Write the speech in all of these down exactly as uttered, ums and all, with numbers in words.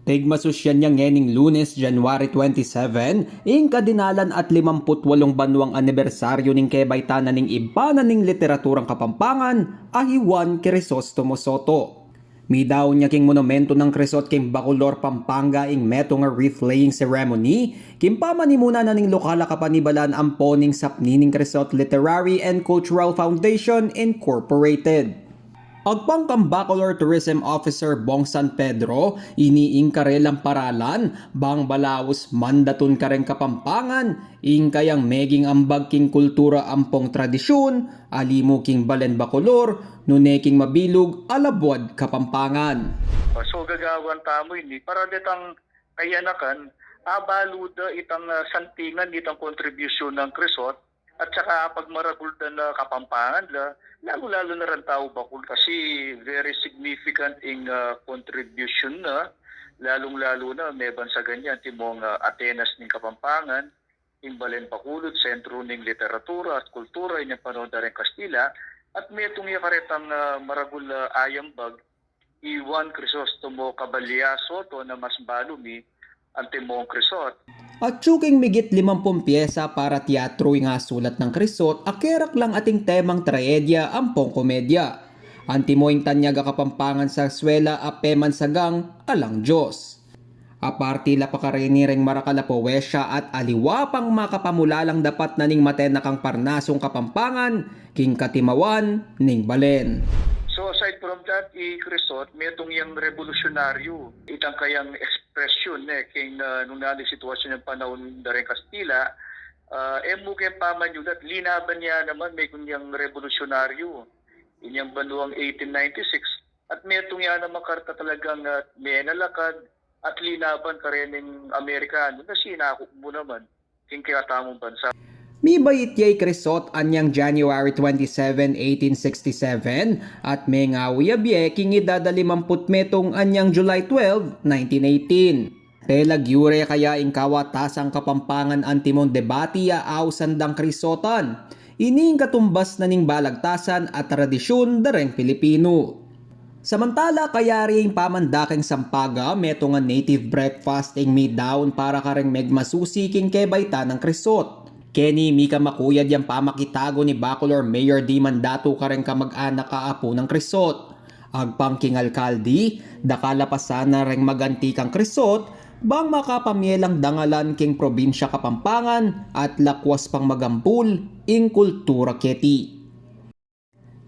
Pigmasusyan ya ngening Lunes, January twenty-seven, ing kadinalan at limamput walung banwang anibersaryu ning kebaytan na ning Ibpa na ning Literaturang Kapampangan, a hi Juan Crisostomo Soto. Midaun ya king Monumento ng Criso't king Bacolor, Pampanga, ing metung a wreath-laying ceremony, king pamanimuna na ning lokal a kapanibalan ampo ning sapni ning Criso't Literary and Cultural Foundation Incorporated. Agpang kang Bacolor Tourism Officer Bong San Pedro, ini ing karelang paralan, bang balaus mandatun kareng Kapampangan, ing kayang meging ambag king kultura ampong tradisyun, ali mu king balen Bacolor, nune king mabilug a labuad Kapampangan. So gagawan tamu ini para detang kayanakan, abalu da itang, ah, santingan, itang kontribusyun nang Criso't, at saka pagmaragul da na Kapampangan la, lalu-lalu na reng tau bakul kasi very significant ing, ah, contribution na, lalung-lalu na mebansagan ya antimong, ah, Atenas ning Kapampangan, ing balen Bacolod, sentru ning literatura at kultura inyang panaun da reng Kastila, at metung ya karetang, ah, maragul a ayambag, i Juan Crisostomo Caballa Soto na mas balu mi, antimong Criso't. Atyu king migit limampung pyesa para teatru ing asulat nang Criso't a keraklang ating temang trahedya ampong komedya. Antimo ing tanyag a Kapampangan sarswela a pemansagang Alang Dios. Aparte la pa karini reng marakal a powesya at aliwa pang makapamulalang dapat na ning matenakang parnasung Kapampangan king katimawan ning balen. So aside from that, i Criso't metung yang rebolusyonaryu. Itang kayang ekspresyun, eh, king, ah, nung nanu ing sitwasyun ning panaun da reng Kastila, ah, e mu ke pamanyulat, linaban ya naman, metung yang rebolusyonaryu. Inyang banwang eighteen ninety-six, at metung ya naman karta talagang, ah, menalakad at linaban karening Amerikanu na sinakup mu naman king kekatamung bansa. Mibait ya i Criso't anyang January twenty-seven, eighteen sixty-seven, at mengawi ya bie king edad a limamput metung anyang July twelve, nineteen eighteen. Pelagyu re kaya ing kawatasang Kapampangan antimong debati a ausan dang Crisotan? Ini ing katumbas na ning balagtasan at tradisyun da reng Pilipinu. Samantala, kayari ing pamandakeng sampaga, metung a native breakfast ing midaun para kareng megmasusi king kebaitan nang Criso't. Keni mika makuyad yang pamakitago ni Bacolor Mayor Dee Mandato kareng kamag-anak a apu nang Criso't. Agpang king alkalde, dakal a pasan na reng maganti kang Criso't, bang makapamielang dangalan king probinsya Kapampangan at lakwas pang magampul ing kultura keti.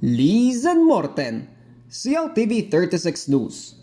Lizan Morten, C L T V thirty-six News.